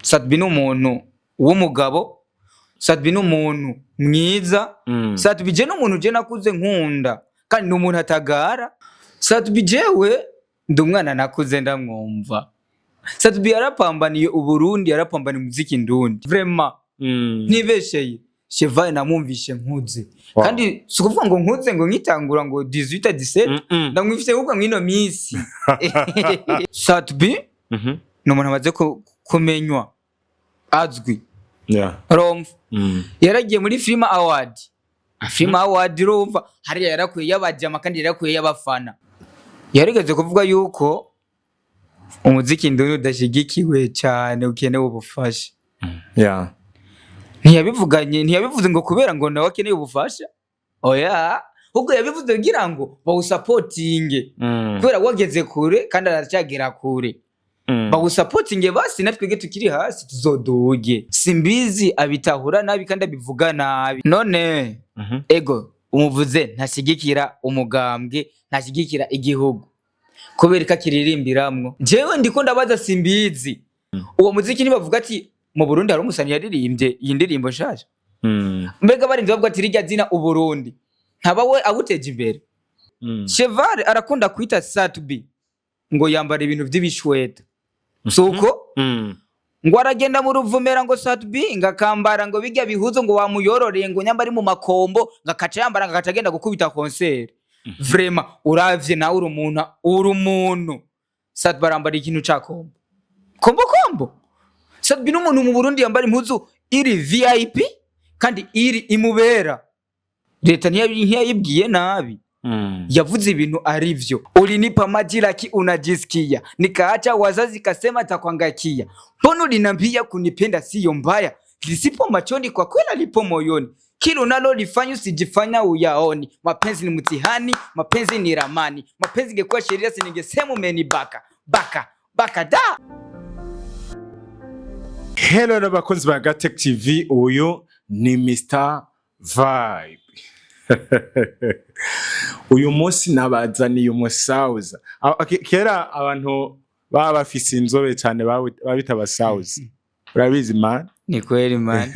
Sat-B ni umuntu w'umugabo, Sat-B ni umuntu mwiza. Sat-B je n'umuntu je nakuze nkunda, kandi ni umuntu atagara. Sat-B jewe ndi umwana nakuze ndamwumva. Sat-B yarapambaniye Uburundi, yarapambaniye umuziki ndundi, vraiment. Ntibesheye, Cheval namwumvishe nkuze. Kandi si ukuvuga ngo nkuze ngo nkitangura ngo 18 17. Ndamwifise ahubwo mw'ino minsi. Sat-B ni umuntu amaze kumenywa, azwi. Urumva, yaragiye muri Filima Award, Filima Award, urumva hariya yarakuye y'abajama kandi yarakuye y'abafana. Yarigeze kuvuga yuko umuziki ndundi udashigikiwe cyane, ukenewe ubufasha. Ntiyabivuganye, ntiyabivuze ngo kubera ngo nawe akeneye ubufasha, oya, ahubwo yabivuze kugira ngo bawusapotinge, kubera wageze kure kandi aracyagera kure. Bawusapotinge basi, natwebwe tukiri hasi tuzoduge. Simbizi, abitahura nabi kandi abivuga nabi. None ego umuvuze ntashyigikira umugambwe, ntashyigikira igihugu, kubera ko akiririmbiramwo. Jewe ndiko ndabaza Simbizi, uwo muziki ntibavuga ati mu Burundi hari umusani yaririmbye iyi ndirimbo nshasha? Mbega barinze bavuga ati rirya zina Uburundi, ntaba we awuteje imbere? Cheval arakunda kwita Sat-B ngo yambara ibintu vy'ibishweta, suko? Ngo aragenda mu Ruvumera, ngo Sat-B ngo akambara ngo bijya bihuzo ngo wamuyororeye, ngo nyamba ari mu makombo, ngo akaca yambara, ngo akaca agenda gukubita concert. Vraiment, uravye nawe uri umuntu, uri umuntu, Sat-B arambara ikintu ca kombo kombo kombo. Sat-B n'umuntu mu Burundi yambara impuzu iri VIP kandi iri imubera. Leta ntiyayibwiye nabi. Yavuze ibintu arivyo. Ulinipa maji laki unajisikia, nikaacha wazazi kasema takwangakia, mbona uliniambia kunipenda siyo mbaya, lisipo machoni kwa kweli lipo moyoni, kila unalolifanya usijifanya uyaoni, mapenzi ni mtihani, mapenzi ni ramani, mapenzi ingekuwa sheria siningesema umenibaka baka baka da. Hello n'abakunzi ba Gatech TV, uyu ni Mr Vibe. Uyu munsi nabazaniye umusauza. Kera abantu baba bafise inzobe cyane babita abasauza. Urabizi, man? Ni kweli, man.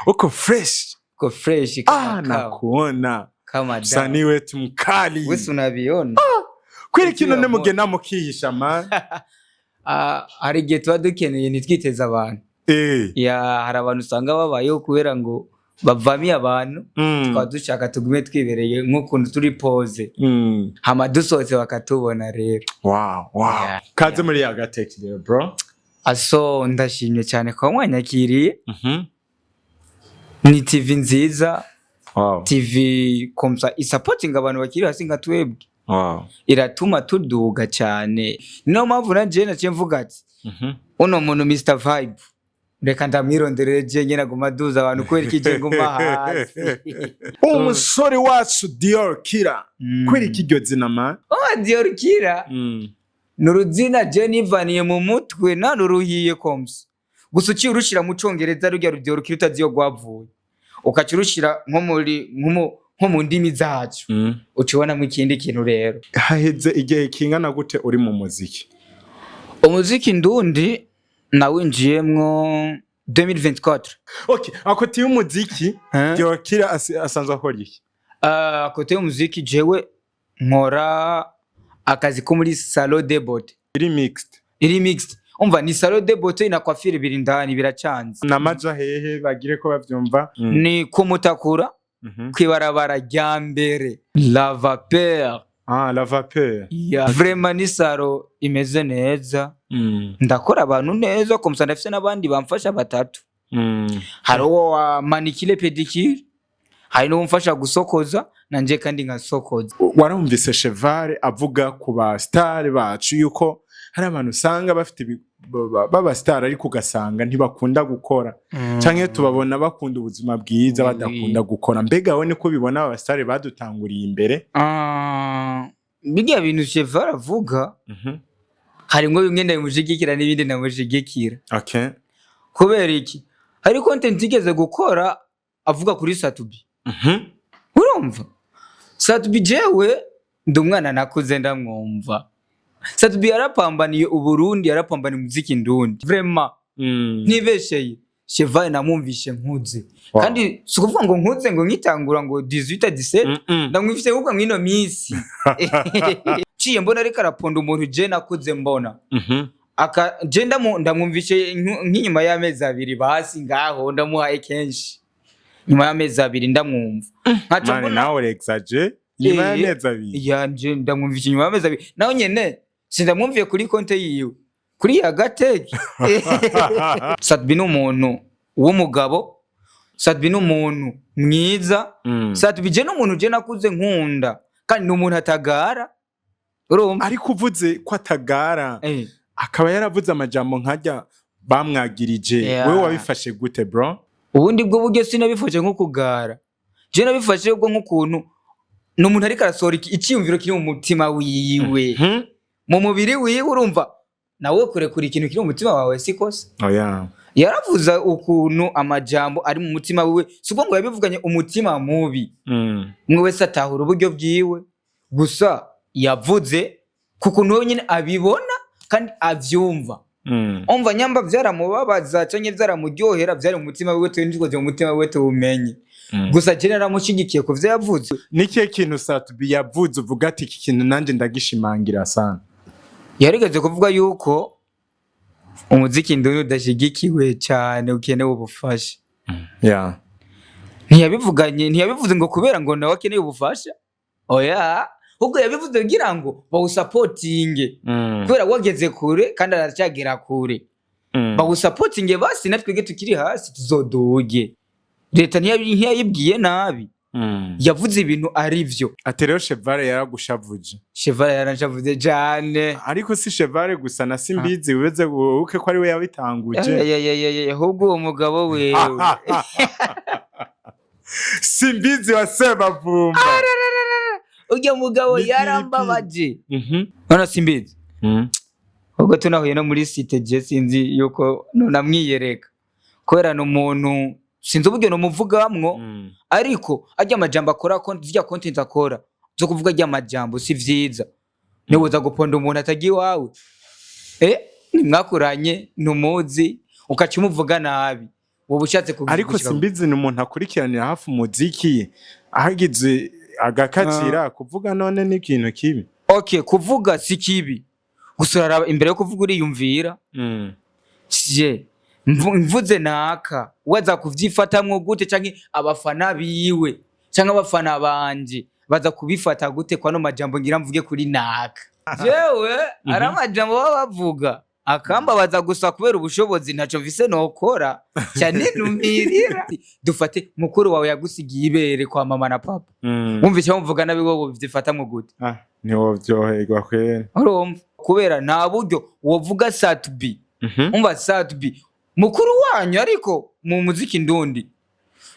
Uko fresh? Ko fresh Ah, kama kawa. Nakuona. Kama dawa. Msanii wetu mkali. Wewe unaviona. Kweli kino Ukiwa nemugenda mukihisha, man. Ah, hari igihe tuba dukeneye ntitwiteze abantu. Ya, hari abantu usanga babayeho kubera ngo bavamiye abantu, tukaba dushaka tugume twibereye nk'ukuntu turi pose, hama dusohotse bakatubona rero. Wow. Yeah. Kaze muri ya Gatech rero, bro. Aso, ndashimye cyane kuba mwanyakiriye. Ni TV nziza. TV comme ça isapotinga abantu bakiri hasi nka twebwe. Iratuma tuduga cyane. Niyo mpamvu na jewe naciye mvuga ati uno muntu Mr Vibe, reka ndamwironderere je nyene aguma aduza abantu, kubera iki je nguma hasi? Umusore wacu Dior Kira. Kweri iki iryo zina, man? Oh, Dior Kira ni uruzina je nivaniye mu mutwe, naruruhiye comme ça. Gusa uciye urushira mu Congereza, rurya Dior Kira utazi iyo rwavuye, ukaca urushira nko muri nko mu ndimi zacu, uca ubonamwo ikindi kintu rero. Haheze igihe kingana gute uri mu muziki? Umuziki ndundi nawinjiyemwo 2024. Okay, à côté y'umuziki, Hein? Dior Kira asanzwe akora iki? À côté y'umuziki, jewe nkora akazi ko muri salon de beauté. Iri mixed? Iri mixed. Umva, ni salon de beauté na coiffure, biri ndani, biracanze. Namaja hehe bagire ko bavyumva? Ni kumutakura, kwibarabara rya mbere, La Vapeur. Ah, La Vapeur. Ya, vraiment ni salon imeze neza. Ndakora abantu neza comme ça, ndafise n'abandi bamfasha batatu. Hari uwo wa manicure pédicure, hari n'uwo mfasha gusokoza, nanje kandi nkasokoza. Warumvise Cheval avuga ku ba star bacu yuko hari abantu usanga bafite baba star, ariko ugasanga ntibakunda gukora, canke tubabona bakunda ubuzima bwiza, badakunda gukora. Mbega wowe niko ubibona, aba star badutanguriye imbere? Ah, birya bintu Cheval avuga, harimwo bimwe ndabimushigikira n'ibindi ndamushigikira. Kubera iki? Hari content igeze gukora avuga kuri Sat-B. Urumva, Sat-B jewe ndi umwana nakuze ndamwumva. Sat-B yarapambaniye Uburundi, yarapambaniye umuziki ndundi, vraiment. Ntibesheye, Cheval namwumvishe nkuze. Kandi si ukuvuga ngo nkuze ngo nkitangura ngo 18 17, ndamwumvise ahubwo mw'ino minsi ciye mbona ariko araponda umuntu je nakuze mbona. Aka je ndamwumvishe nk'inyuma y'amezi 2, basi ngaho ndamuhaye kenshi, nyuma y'amezi 2 ndamwumva nkaca Mane, mbona. Nawe urexage, nyuma y'amezi 2. Yanje ndamwumvishe nyuma y'amezi 2, naho nyene sindamwumviye kuri konte yiwe, kuri ya gateke. Sat-B ni umuntu w'umugabo, Sat-B ni umuntu mwiza. Sat-B je n'umuntu je nakuze nkunda, kandi ni umuntu atagara, urumva? Ariko uvuze ko atagara, akaba yaravuze amajambo nkajya bamwagirije, wewe wabifashe gute, bro? Ubundi bwo buryo sinabifashe nko kugara, je nabifashe ubwo nk'ukuntu ni umuntu ariko arasohora iciyumviro kiri mu mutima wiwe, mu mubiri wiwe. Urumva nawe kurekura ikintu kiri mu mutima wawe si kosa. Oya. Yaravuze ukuntu amajambo ari mu mutima wiwe, si ubwo ngo yabivuganye umutima mubi. Umwe wese atahura uburyo bwiwe, gusa yavuze ku kuntu wenyine abibona kandi avyumva. Umva, nyamba vyaramubabaza canke vyaramuryohera, vyari mu mutima wiwe, twe ntitwoze mu mutima wiwe tuwumenye. Gusa je naramushigikiye ku vyo yavuze. Ni ikihe kintu Sat-B yavuze uvuga ati: "Iki kintu nanjye ndagishimangira sana"? Yarigeze kuvuga yuko umuziki ndundi udashigikiwe cyane, ukenewe ubufasha. Ntiyabivuganye, ntiyabivuze ngo kubera ngo nawe akeneye ubufasha, oya, ahubwo yabivuze kugira ngo bawusapotinge, kubera wageze kure kandi aracyagera kure, bawusapotinge basi natwebwe tukiri hasi tuzoduge. Leta ntiyayibwiye nabi, yavuze ibintu ari vyo. Ati rero Chevale yaragushavuje. Chevale yaranshavuze cane. Ariko si Chevale gusa, na Simbizi weze wibuke ko ari we yabitanguje. Ayayayayay, ahubwo uwo mugabo wewe. Simbizi wa Sebavumba. Urya mugabo Ni yarambabaje. None Simbizi, ahubwo tunahuye no muri cité, je sinzi yuko nonamwiyereka, kubera ni umuntu sinzi uburyo nomuvugamwo, ariko arya amajambo akora, zirya content akora zo kuvuga arya amajambo si vyiza. Niwoza guponda umuntu atagiye iwawe, nimwakuranye, ntumuzi, ukaca umuvuga nabi, woba ushatse Ariko gushika- Simbizi ni umuntu akurikiranira hafi umuziki, ahagize agakacira kuvuga, none ni ikintu kibi? Okay, kuvuga si kibi, gusa uraraba imbere yo kuvuga uriyumvira. Je mvuze naka, waza kuvyifatamwo gute, canke abafana biwe canke abafana banje baza kubifata gute kwano majambo ngira mvuge kuri naka? Jewe ari amajambo baba bavuga akambabaza, gusa kubera ubushobozi ntaco mfise nokora cyane numirira. Dufate mukuru wawe yagusigiye ibere kwa mama na papa, wumva icyo muvuga nabi, wowe ubyifatamwo gute? Ah, ntiwovyoherwa kwera. Urumva, kubera nta buryo wovuga Sat-B. Umva, Sat-B mukuru wanyu, ariko mu muziki ndundi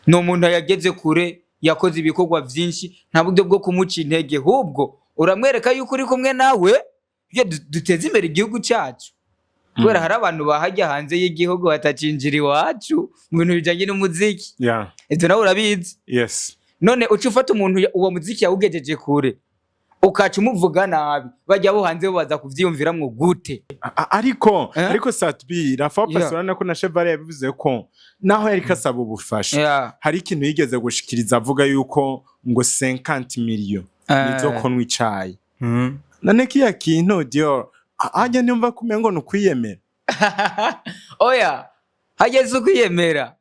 ni umuntu yageze kure, yakoze ibikorwa byinshi, nta buryo bwo kumuca intege, ahubwo uramwereka yuko uri kumwe nawe iyo duteze imbere igihugu cyacu, kubera hari abantu bahajya hanze y'igihugu batacinjira iwacu mu bintu bijyanye n'umuziki. Ibyo nawe urabizi. Yes. None uca ufata umuntu uwo muziki yawugejeje kure, ukaca umuvuga nabi, bajya bo hanze bo baza kuvyiyumviramwo gute? Ariko Eh? ariko Sat-B Rafa Pastor ko na Chevale yabivuze ko naho yari kasaba ubufasha, hari ikintu yigeze gushikiriza avuga yuko ngo 50 million nizo konwa icayi. None kiya kintu Dior hajya niyumva kumengo ni ukwiyemera. Oya, hageze ukwiyemera,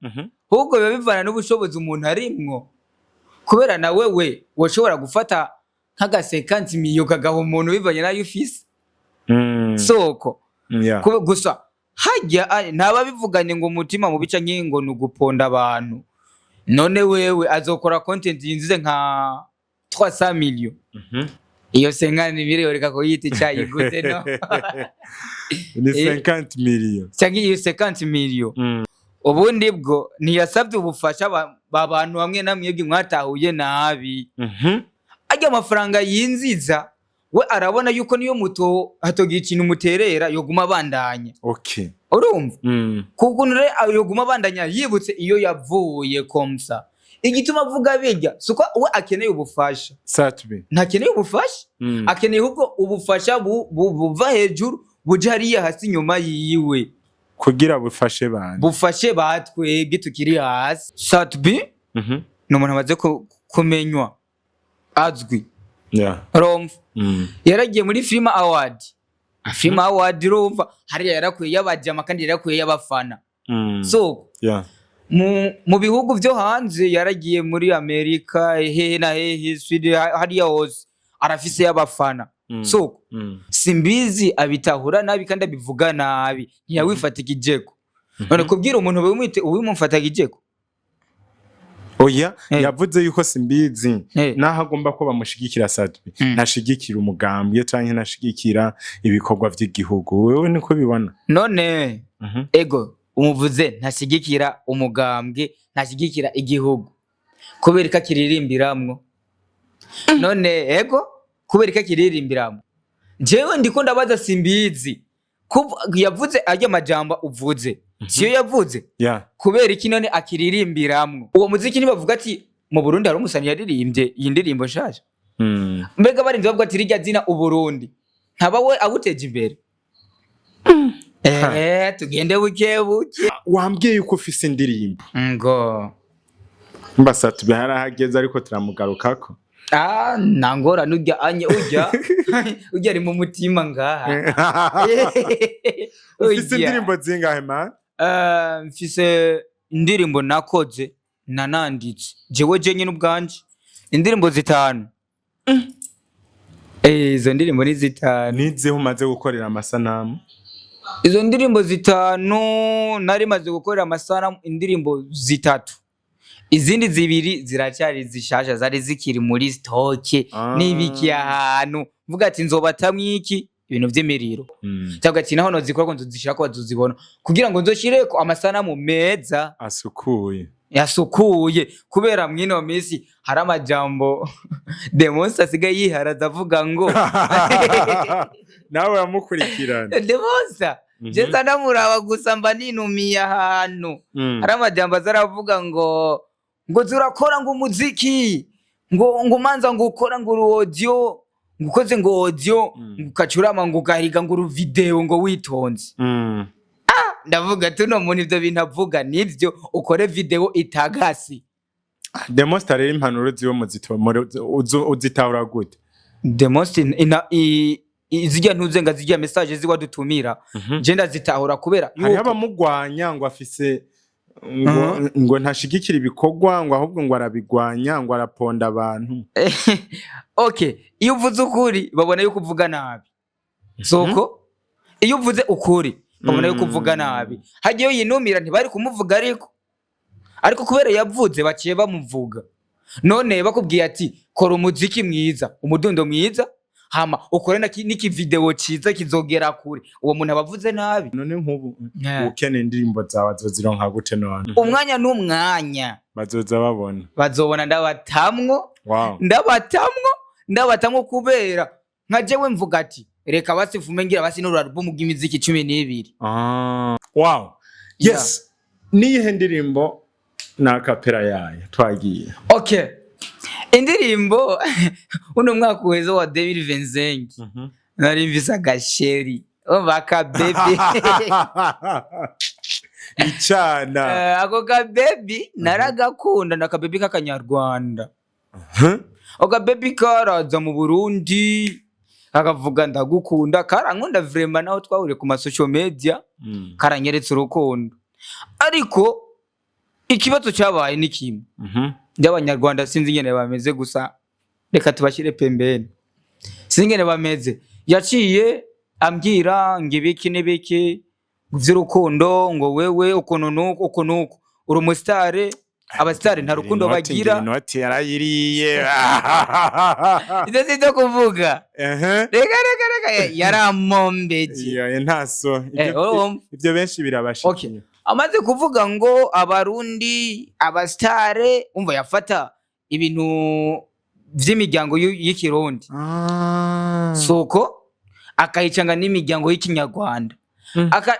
ahubwo biba bivana n'ubushobozi umuntu arimwo, kubera na wewe washobora gufata nk'aga 50 million kagaha umuntu bivanye n'ayo ufise, soko. Gusa hajya ntaba bivuganye ngo umutima mubi canke ngo ni uguponda abantu. None wewe azokora content yinjize nka 300 million, iyo 50 million reka kuyita icayi gute no? Ni 50 million. Canke iyo 50 million, ubundi bwo ntiyasabye ubufasha ba bantu hamwe na mwebwe mwatahuye nabi. Arya amafaranga yinziza, we arabona yuko niyo muto hatogira ikintu muterera yoguma abandanya. Urumva, kuko rero yoguma abandanya yibutse iyo yavuye komsa. Igituma avuga bijya suko we akeneye ubufasha. Sat-B. Ntakeneye ubufasha, akeneye ahubwo ubufasha buva hejuru buja hariya hasi inyuma yiwe. Kugira bufashe bande? Bufashe batwebwe tukiri hasi. Sat-B ni umuntu amaze kumenywa, azwi. Urumva, yaragiye muri Filima Award. Filima Award, urumva, hariya yarakuye y'abajama kandi yarakuye y'abafana. So mu bihugu vyo hanze, yaragiye muri Amerika, hehe na hehe, Sweden, hariya hose arafise y'abafana. So Simbizi abitahura nabi kandi abivuga nabi, ntiyawifatikijeko. None kubwira umuntu wimwite uwimufatakijeko? Oya. Eh. Yavuze yuko Simbizi naho agomba ko bamushigikira Sat-B, ntashigikira umugambwe canke ntashigikira ibikorwa vy'igihugu. Wewe niko bibona? None ego, umuvuze ntashigikira umugambwe, ntashigikira igihugu, kubera ko akiririmbiramwo. None ego, kubera ko akiririmbiramwo, jewe ndiko ndabaza Simbizi. Yavuze arya majambo uvuze, siyo yavuze? Yeah. Kubera iki none akiririmbiramwo uwo muziki? Ntibavuga ati mu Burundi hari umusani yaririmbye iyi ndirimbo nshasha? Mbega barinze bavuga ati rirya zina Uburundi, ntaba we abuteje imbere? Tugende buke buke. Wambwiye yuko ufise indirimbo. Ngo Mba Sat-B harahageze, ariko turamugarukako. Ah, nangora ujya anye ujya ari mu mutima ngaha. Ufise Ujya. indirimbo zingahe, man? Mfise indirimbo nakoze nananditse jewe jenyine ubwanje, indirimbo 5. Izo ndirimbo ni 5. Nizeho umaze gukorera amasanamu? Izo ndirimbo 5 nari maze gukorera amasanamu indirimbo 3, izindi 2 ziracyari zishasha, zari zikiri muri stock. Nibikiye ahantu, mvuga ati nzobatamwo iki ibintu vy'imiriro, cyangwa ati naho nozikora ko nzozishira ko bazozibona, kugira ngo nzoshireko amasanamu meza asukuye. Yasukuye, kubera mwino minsi hari amajambo Demonse asigaye yiharaza avuga ngo Nawe uramukurikirana? Demonse, je nza ndamuraba gusa, mba ninumiye ahantu. Hari amajambo aza aravuga ngo zurakora ngo umuziki, ngo umanza ngo ukora ngo uru audio, ngo ukoze ngo audio, ngo ukacurama, ngo ugahiga ngo uru video, ngo witonze. Ndavuga ati uno muntu ivyo bintu avuga nivyo, ukore video itagasi. Demosta rero, impanuro ziwe uzitahura gute? The most ina zirya ntuze nga zirya message ziwa dutumira, je ndazitahura kubera Hariho abamugwanya ngo afise ngo ntashigikira ibikorwa, ngo ahubwo ngo arabigwanya, ngo araponda abantu. Okay, iyo uvuze ukuri babona yuko uvuga nabi. Soko iyo uvuze ukuri babona yuko uvuga nabi. Hagiye iyo yinumira ntibari kumuvuga, ariko kubera yavuze baciye bamuvuga. None bakubwiye ati kora umuziki mwiza, umudundo mwiza, hama ukore n'ikivideo ciza kizogera kure, uwo muntu aba avuze nabi? None nk'ubu ukeneye indirimbo zawe azozironka gute none? Umwanya n'umwanya. Bazoza babona. Bazobona ndabatamwo. Ndabatamwo, ndabatamwo, kubera nka jewe mvuga ati reka basi mfume ngira basi n'uru album bw'imiziki 12. Ah. Wow. Yes, niyihe ndirimbo na a cappella yayo? Twagiye. Okay, indirimbo uno mwaka uheze wa 2025 nari mvise agasheri, umva, akabebi. Icana. Ako kabebi naragakunda, ni akabebi k'akanyarwanda. Ako kabebi karaza mu Burundi akavuga ndagukunda, karankunda vraiment, naho twahuriye ku ma social media. Karanyeretse urukundo, ariko ikibazo cyabaye ni kimwe by'Abanyarwanda, sinzi ingene bameze, gusa reka tubashyire pembeni, sinzi ingene bameze. Yaciye ambwira ngo ibiki n'ibiki vy'urukundo, ngo wewe ukuntu nuku uku nuku uri umusitare, abasitare nta rukundo bagira. Inoti yarayiriye. Ivyo si ivyo kuvuga. Reka reka reka, yaramombeje. Iyo ntaso. Urumva? Ivyo benshi birabashikiye. Okay. Amaze kuvuga ngo Abarundi abasitare, umva, yafata ibintu vy'imiryango y'Ikirundi, soko akayicanga n'imiryango y'Ikinyarwanda.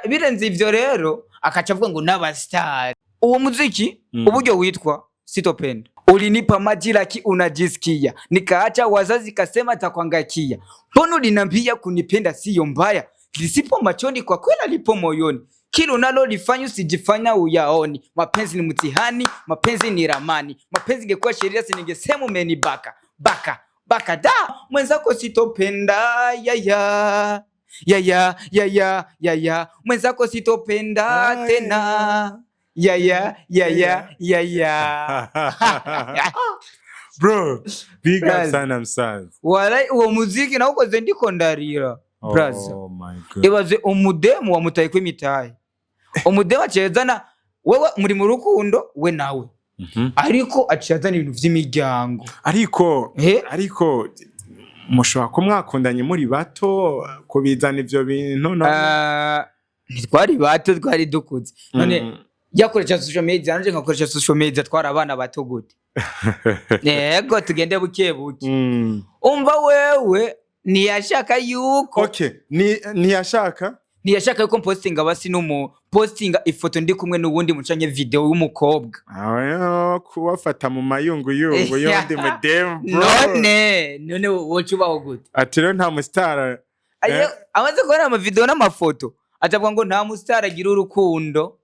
Birenze ivyo rero akaca avuga ngo n'abasitare uwo muziki uburyo witwa Sitopenda. Ulinipa majira ki unajisikia, nikaacha wazazi kasema takuangaikia, mbona uliniambia kunipenda siyo mbaya, lisipo machoni kwa kweli lipo moyoni. Kila unalolifanya usijifanya uyaoni. Mapenzi ni mtihani, mapenzi ni ramani. Mapenzi ingekuwa sheria siningesema umenibaka. Baka, baka da mwenzako sitopenda ya ya ya ya ya ya ya ya mwenzako sitopenda tena ya ya ya ya ya ya. Bro, big up Braza. sana msaza. Walai, uwo muziki nawukoze ndiko ndarira, braza. Oh my God. Ibaze umudemu wamutaye kw'imitahe, umudemu acezana wewe muri mu rukundo we nawe, ariko aciye azana ibintu vy'imiryango. Ariko Eh? ariko mushobora ko mwakundanye muri bato kubizana ivyo bintu no? Ah, ntitwari bato, twari dukuze. None yakoresha social media, nanje nkakoresha social media, twari abana bato gute? Yego, tugende buke buke. Umva, wewe ntiyashaka yuko Okay, ni ntiyashaka. Ntiyashaka yuko mpostinga basi n'umu postinga ifoto ndi kumwe n'uwundi mucanye video w'umukobwa. Ayo, kubafata mu mayunguyungu y'undi mudemu, bro. None woca ubaho gute? Ati rero nta musitara. Ayo, amaze kubona amavideo n'amafoto atavuga ngo nta musitari agira urukundo.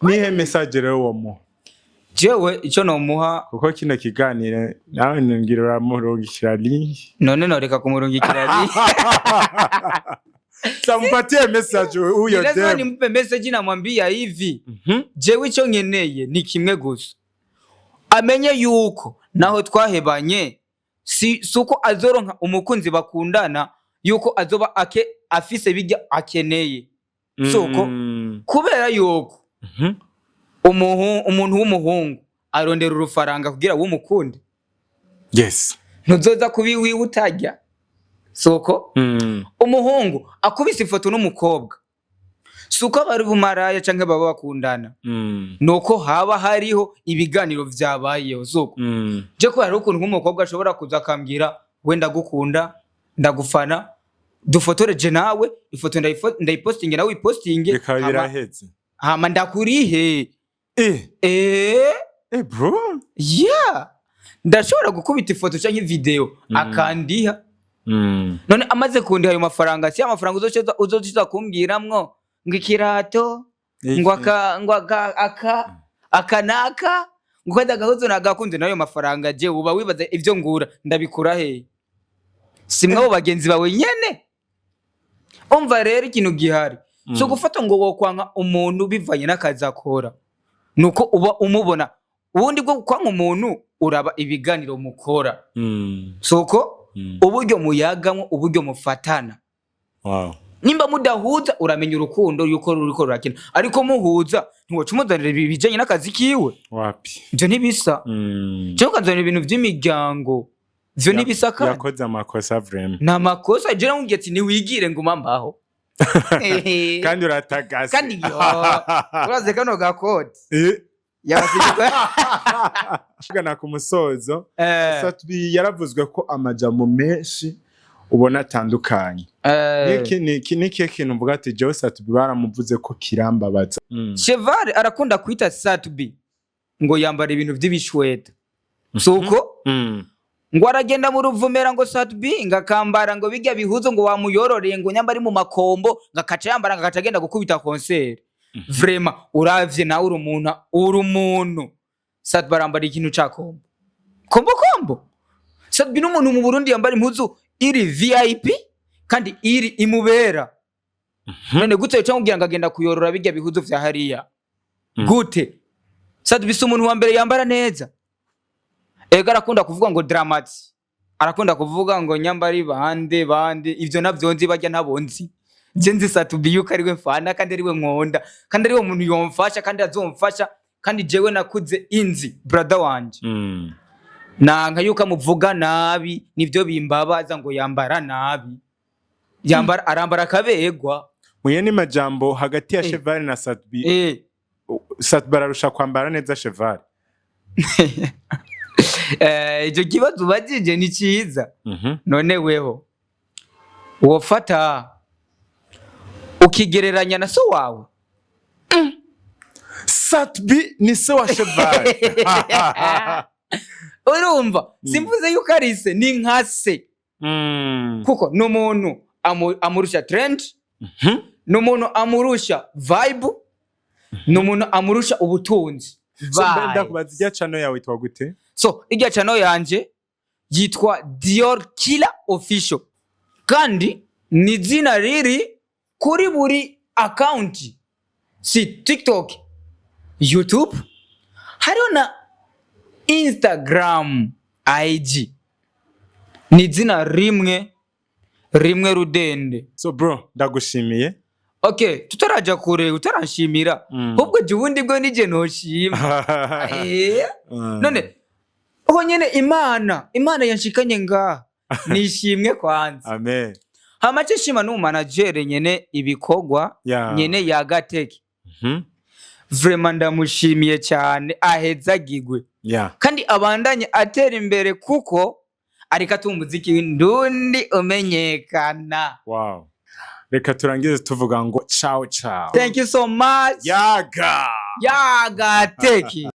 Nihe message rero womuha? Jewe icyo nomuha, Kuko kino kiganiro nawe ngira uramurungikira link. None noreka kumurungikira link? Samupatie message huyo Lazima dem. nimpe message. Namwambia hivi: jewe icyo nkeneye ni kimwe gusa, amenye yuko naho twahebanye si uko azoronka umukunzi bakundana yuko azoba ake afise bijya akeneye, suko kubera yuko umuntu w'umuhungu arondera urufaranga kugira wumukunde. Ntuzoza kuba iwiwe utarya, suko? Umuhungu akubise ifoto n'umukobwa, si uko bari bumaraya canke baba bakundana, nuko haba hariho ibiganiro vyabayeho, suko? Je kubera hariho ukuntu nk'umukobwa ashobora kuza akambwira: "We ndagukunda, ndagufana, dufotore je nawe ifoto, ndayipostinge nawe uyipostinge." Bikaba biraheze. Hama ndakurihe. Eh, eh bro. Yeah, ndashobora gukubita ifoto canke video akandiha. None amaze kundiha ayo mafaranga, si amafaranga uzoca kumbwiramwo ngo ikirato, ngo aka, ngo aka aka aka naka, ngo kandi agahuzu nagakunze nayo mafaranga. Je uba wibaza ivyo ngura ndabikura he? Simwe abo bagenzi bawe nyene. Umva rero, ikintu gihari so gufata ngo wokwanka umuntu bivanye n'akazi akora, nuko uba umubona ubundi bwo kwanka umuntu, uraba ibiganiro mukora, suko? Uburyo muyagamwo, uburyo mufatana. Nimba mudahuza, uramenya urukundo yuko ruriko rurakina, ariko muhuza ntiwoca umuzanira ibijanye n'akazi kiwe. Wapi. Ivyo ntibisa. Cyangwa ukazanira ibintu vy'imiryango, ivyo ntibisa kandi. Yakoze amakosa vraiment. Ni amakosa. Je namubwiye ati: "Niwigire nguma mbaho." Kandi uratagase. Kandi yo uraze kano gakoti yabasigiwe. Tugana ku musozo, Sat-B yaravuzwe ko amajambo menshi ubona atandukanye. Niki niki nikihe kintu uvuga ati: "Jewe Sat-B baramuvuze ko kirambabaza"? Cheval arakunda kwita Sat-B ngo yambara ibintu vy'ibishweta, suko? Ngo aragenda mu Ruvumera, ngo Sat-B ngo akambara ngo bijya bihuzo ngo wamuyororeye, ngo nyamba ari mu makombo, ngo akaca yambara, ngo akaca agenda gukubita concert. Vraiment, uravye nawe uri umuntu, uri umuntu, Sat-B arambara ikintu ca kombo kombo kombo. Sat-B n'umuntu mu Burundi yambara impuzu iri VIP kandi iri imubera. None gute uca kugira ngo agenda kuyorora bijya bihuzu vya hariya? Gute? Sat-B si umuntu wa mbere yambara neza. Ego, arakunda kuvuga ngo Dramati, arakunda kuvuga ngo nyambari bande bande, ivyo navyo nzi, barya ntabo nzi. Je nzi Sat-B yuko ariwe mfana kandi ariwe nkonda kandi ariwe muntu yomfasha kandi azomfasha, kandi jewe nakuze inzi brother wanje. Nanka yuko amuvuga nabi, nivyo bimbabaza, ngo yambara nabi, yambara, arambara akabegwa. Muye ni majambo hagati ya Cheval na Sat-B, Sat-B ararusha kwambara neza Cheval? Ico kibazo ubajije ni ciza. None weho wofata ukigereranya na so wawe? Sat-B ni se wa Cheval. Urumva, simvuze yuko ari se, ni nka se, kuko ni umuntu amurusha trend. Ni umuntu amurusha vibe, ni umuntu amurusha ubutunzi. So, mbe Vibe. ndakubaza, irya channel yawe yitwa gute? So irya channel yanje yitwa Dior Killer Official, kandi ni izina riri kuri buri account, si TikTok, YouTube, hariho na Instagram, IG. Ni izina rimwe rimwe rudende. So bro, ndagushimiye. Okay, tutaraja kure, utaranshimira, ahubwo jya ubundi bwo nije noshima. None aho nyene Imana yanshikanye ngaha, nishimwe kwanza. Amen. Hama ce shima n'umu nyene ibikorwa, nyene yagateke. Vraiment ndamushimiye cyane, ahezagigwe kandi abandanye atera imbere, kuko ariko atuma umuziki w'indundi umenyekana. Wow, reka turangize tuvuga ngo ciao ciao. Thank you so much. Yaga. Yagateki.